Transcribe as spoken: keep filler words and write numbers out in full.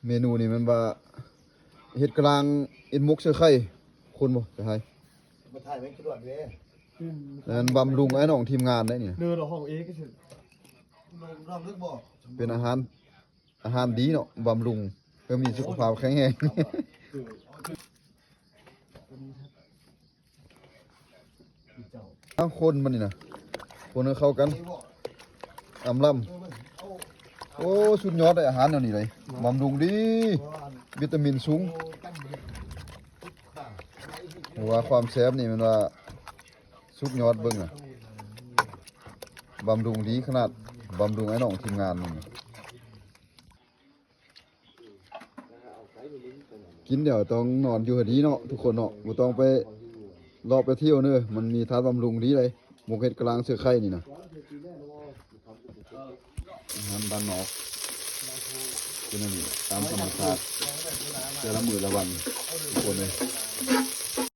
เมนูนี่มันว่า เห็ดกะลาง เอ็นหมกใส่ไข่ คนบ่จะให้ มาถ่ายแม่งจรวดเว้ย นั่นบำรุงไอ้น้องทีมงานได้นี่ เดินออกห้องเอกสิ ลองลองเลือกบอก เป็นอาหาร อาหารดีเนาะบำรุง เพื่อมีสุขภาพแข็งแรง เอาคนมันนี่นะ คนให้เข้ากัน อำลำ โอ้ สุดยอดเลยอาหารแนวนี้เลย บำรุงดี วิตามินสูง เพราะว่าความแซ่บนี่มันว่า สุดยอดเบิ่งอะ บำรุงดีขนาด บำรุงไอ้น้องทีมงานนี่ กินเดี๋ยวต้องนอนอยู่ดีเนาะ ทุกคนเนาะ บ่ต้องไปเลาะไปเที่ยวเนอะ มันมีธาตุบำรุงดีเลย หมกเห็ดกะลางใส่ไข่นี่นะ อาหารบ้านนอก เป็นอันนี้ตามธรรมชาติ แต่ละมื้อละวัน ทุกคนเลย